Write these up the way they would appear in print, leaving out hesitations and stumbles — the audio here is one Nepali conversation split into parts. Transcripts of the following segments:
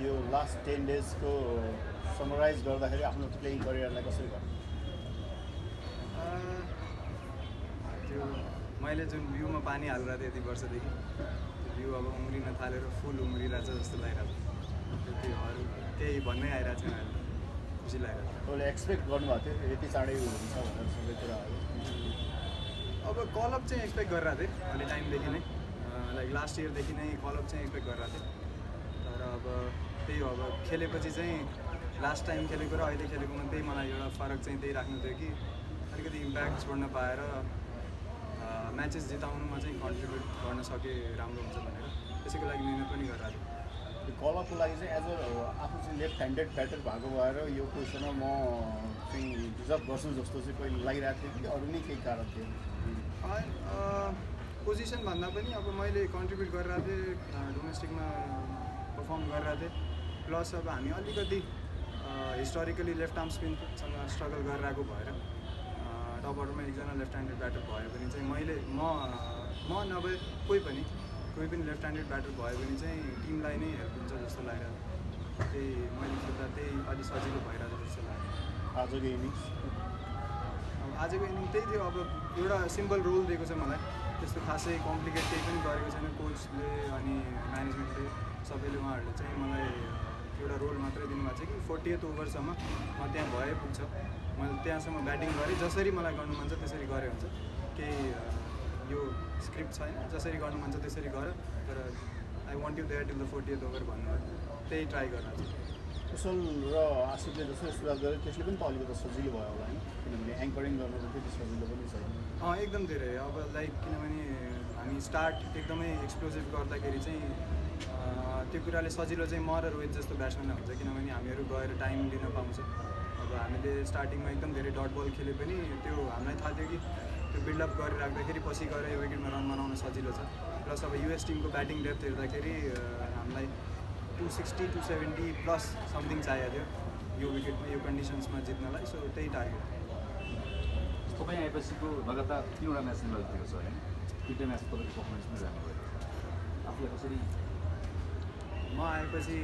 यो लास्ट 10 डेजको समराइज गर्दाखेरि आफ्नो प्लेइङ करियरलाई कसरी गर्नु? त्यो मैले जुन भ्यूमा पानी हालिरहेको थिएँ यति वर्षदेखि त्यो भ्यू अब उम्रिन थालेर फुल उम्रिरहेछ जस्तो लागिरहेको छ। त्यो अरू केही भन्नै आइरहेको छैन अहिले, खुसी लागिरहेको छ। तपाईँले एक्सपेक्ट गर्नुभएको थियो यति चाँडै हुन्छ भनेर सबै कुराहरू? अब कलअप चाहिँ एक्सपेक्ट गरिरहेको थिएँ अलि टाइमदेखि नै, लाइक लास्ट इयरदेखि नै कलअप चाहिँ एक्सपेक्ट गरिरहेको थिएँ। तर अब त्यही हो, अब खेलेपछि चाहिँ लास्ट टाइम खेलेको र अहिले खेलेकोमा त्यही मलाई एउटा फरक चाहिँ त्यही राख्नु थियो कि अलिकति इम्प्याक्ट छोड्न पाएर म्याचेस जिताउनुमा चाहिँ कन्ट्रिब्युट गर्न सके राम्रो हुन्छ भनेर त्यसैको लागि मिहिनेत पनि गरिरहेको थिएँ। यो कलअपको लागि चाहिँ एज अ आफू चाहिँ लेफ्ट ह्यान्डेड ब्याटर भएको भएर यो पोजिसनमा म चाहिँ डिजर्भ गर्छु जस्तो चाहिँ पहिले लागिरहेको थियो कि अरू नै केही कारण थियो? पोजिसन भन्दा पनि अब मैले कन्ट्रिब्युट गरिरहेको थिएँ, डोमेस्टिकमा पर्फर्म गरिरहेको थिएँ, प्लस अब हामी अलिकति हिस्टोरिकली लेफ्ट आर्म स्पिनसँग स्ट्रगल गरिरहेको भएर टप अर्डरमा एकजना लेफ्ट ह्यान्डेड ब्याटर भयो भने चाहिँ म नभए कोही पनि लेफ्ट ह्यान्डेड ब्याटर भयो भने चाहिँ टिमलाई नै हेल्प हुन्छ जस्तो लागिरहेको, त्यही मैले खेल्दा त्यही अलिक सजिलो भइरहेको जस्तो लाग्यो। आजको इनिङ्स आजको इनिङ त्यही थियो, अब एउटा सिम्पल रोल दिएको छ मलाई, त्यस्तो खासै कम्प्लिकेट केही पनि गरेको छैन कोचले अनि म्यानेजमेन्टले सबैले। उहाँहरूले चाहिँ मलाई एउटा रोल मात्रै दिनुभएको छ कि 40th ओभरसम्म म त्यहाँ भए पुग्छ, मैले त्यहाँसम्म ब्याटिङ गरेँ, जसरी मलाई गर्नु मन छ त्यसरी गरे हुन्छ, केही यो स्क्रिप्ट छैन, जसरी गर्नु मन छ त्यसरी गर, तर I want you there till the 40th over भन्नुभयो, त्यही ट्राई गर्न चाहिँ। कुशल र आसिफले जसरी सुरुवात गरे त्यसले पनि त अलिकति सजिलो भयो होला होइन, किनभने एङ्करिङ गर्नु त त्यति सजिलो पनि छैन। एकदम धेरै, अब लाइक किनभने हामी स्टार्ट एकदमै एक्सप्लोजिभ गर्दाखेरि चाहिँ त्यो कुराले सजिलो चाहिँ म र रोहित जस्तो ब्याट्सम्यानलाई हुन्छ, किनभने हामीहरू गएर टाइम लिन पाउँछ। अब हामीले स्टार्टिङमा एकदम धेरै डट बल खेले पनि त्यो हामीलाई थाहा थियो कि त्यो बिल्डअप गरिराख्दाखेरि पछि गएर यो विकेटमा रन बनाउन सजिलो छ। प्लस अब युएस टिमको ब्याटिङ डेप्थ हेर्दाखेरि हामीलाई 260 270 प्लस समथिङ चाहिएको थियो यो विकेटमा यो कन्डिसन्समा जित्नलाई, सो त्यही टार्गेट। तपाईँ आएपछिको लगातार 3वटा म्याच जितेको छ होइन, 3वटा म्याच तपाईँको पर्फर्मेन्स पनि राम्रो भयो, आफूलाई कसरी? म आएपछि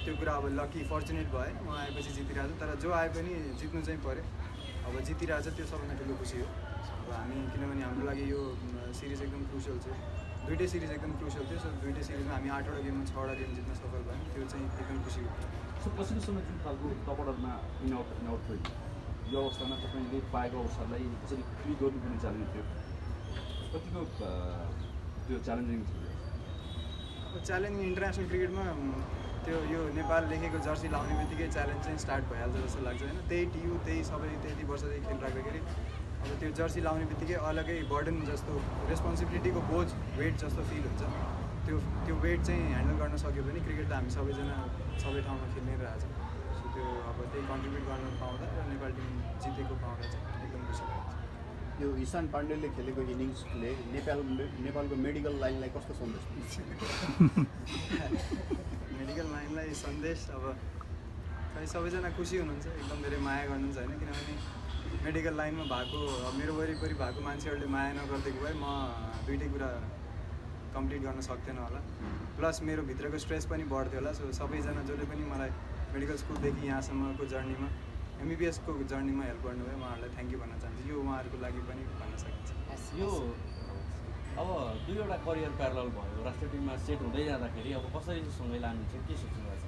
त्यो कुरा अब लकी फर्चुनेट भयो, म आएपछि जितिरहेको छु, तर जो आए पनि जित्नु चाहिँ पऱ्यो। अब जितिरहेछ त्यो सबैभन्दा ठुलो खुसी हो। अब हामी किनभने हाम्रो लागि यो सिरिज एकदम क्रुसियल थियो, दुइटै सिरिज एकदम क्रुसियल थियो, सो दुइटै सिरिजमा हामी 8वटा गेममा 6वटा गेम जित्न सफल भयौँ, त्यो चाहिँ एकदम खुसी हो। सो पछिल्लो समय जुन खालको टप अर्डरमा इनआउट थियो, यो अवस्थामा तपाईँले पाएको अवसरलाई कसरी क्लिक गर्नुपर्ने च्यालेन्ज थियो, कतिको त्यो च्यालेन्जिङ थियो? अब च्यालेन्जिङ इन्टरनेसनल क्रिकेटमा त्यो यो नेपाल लेखेको जर्सी लाउने बित्तिकै च्यालेन्ज चाहिँ स्टार्ट भइहाल्छ जस्तो लाग्छ होइन, त्यही टियु त्यही सबै त्यति वर्षदेखि खेलिराख्दाखेरि अब त्यो जर्सी लाउने बित्तिकै अलग्गै बर्डन जस्तो रेस्पोन्सिबिलिटीको बोझ वेट जस्तो फिल हुन्छ। त्यो वेट चाहिँ ह्यान्डल गर्न सक्यो भने क्रिकेट त हामी सबैजना सबै ठाउँमा खेल्नै रहेछ, सो त्यो अब त्यही कन्ट्रिब्युट गर्न पाउँदा र नेपाल टिम जितेको पाउँदा चाहिँ एकदम खुसी लाग्छ। यो ईशान पाण्डेले खेलेको इनिङ्सले नेपालको मेडिकल लाइनलाई कस्तो सन्देश दिन्छ? मेडिकल लाइनलाई सन्देश अब खै सबैजना खुसी हुनुहुन्छ, एकदम धेरै माया गर्नुहुन्छ होइन, किनभने मेडिकल लाइनमा भएको मेरो वरिपरि भएको मान्छेहरूले माया नगरिदिएको भए म दुइटै कुरा कम्प्लिट गर्न सक्थेन होला, प्लस मेरो भित्रको स्ट्रेस पनि बढ्थ्यो होला। सो सबैजना जसले पनि मलाई मेडिकल स्कुलदेखि यहाँसम्मको जर्नीमा MBBSको जर्नीमा हेल्प गर्नुभयो, उहाँहरूलाई थ्याङ्क यू भन्न चाहन्छु, यो उहाँहरूको लागि पनि भन्न सकिन्छ। यो अब 2वटा करियर प्यारलल भयो, राष्ट्रिय टिममा सेट हुँदै जाँदाखेरि अब कसरी सँगै लानुहुन्छ, के सोच्नुभएको छ?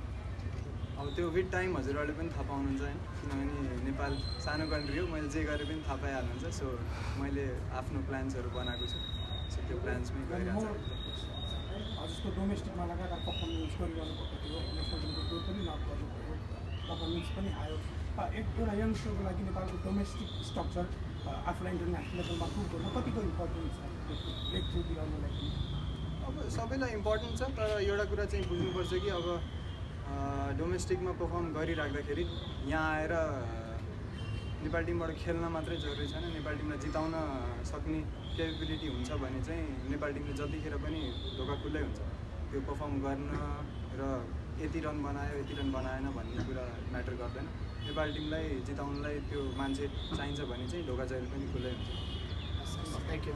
अब त्यो विथ टाइम हजुरहरूले पनि थाहा पाउनुहुन्छ होइन, किनभने नेपाल सानो कन्ट्री हो, मैले जे गरे पनि थाहा पाइहाल्नुहुन्छ, सो मैले आफ्नो प्लान्सहरू बनाएको छु, सो त्यो प्लान्समै गइरहेको छ। जस्तो डोमेस्टिकमा लगातार पर्फर्मेन्स गरिरहनु भएको थियो, नेसनल टिमको ग्रोथ पनि लाभ गर्नुभयो, पर्फर्मेन्स पनि आयो, एउटा यङ्स्टरको लागि नेपालको डोमेस्टिक स्ट्रक्चर आफूलाई इन्टरनेसनल लेभलमा प्रुभ गर्न कतिको इम्पोर्टेन्ट छ ब्रेक थ्रु दिलाउनलाई? अब सबैलाई इम्पोर्टेन्ट छ, तर एउटा कुरा चाहिँ बुझ्नुपर्छ कि अब डोमेस्टिकमा पर्फर्म गरिराख्दाखेरि यहाँ आएर नेपाल टिमबाट खेल्न मात्रै जरुरी छैन, नेपाल टिमलाई जिताउन सक्ने केपेबिलिटी हुन्छ भने चाहिँ नेपाल टिमले जतिखेर पनि ढोका खुल्लै हुन्छ। त्यो पर्फर्म गर्न र यति रन बनायो यति रन बनाएन भन्ने कुरा म्याटर गर्दैन, नेपाल टिमलाई जिताउनलाई त्यो मान्छे चाहिन्छ भने चाहिँ ढोका जहिले पनि खुल्लै हुन्छ। Thank you.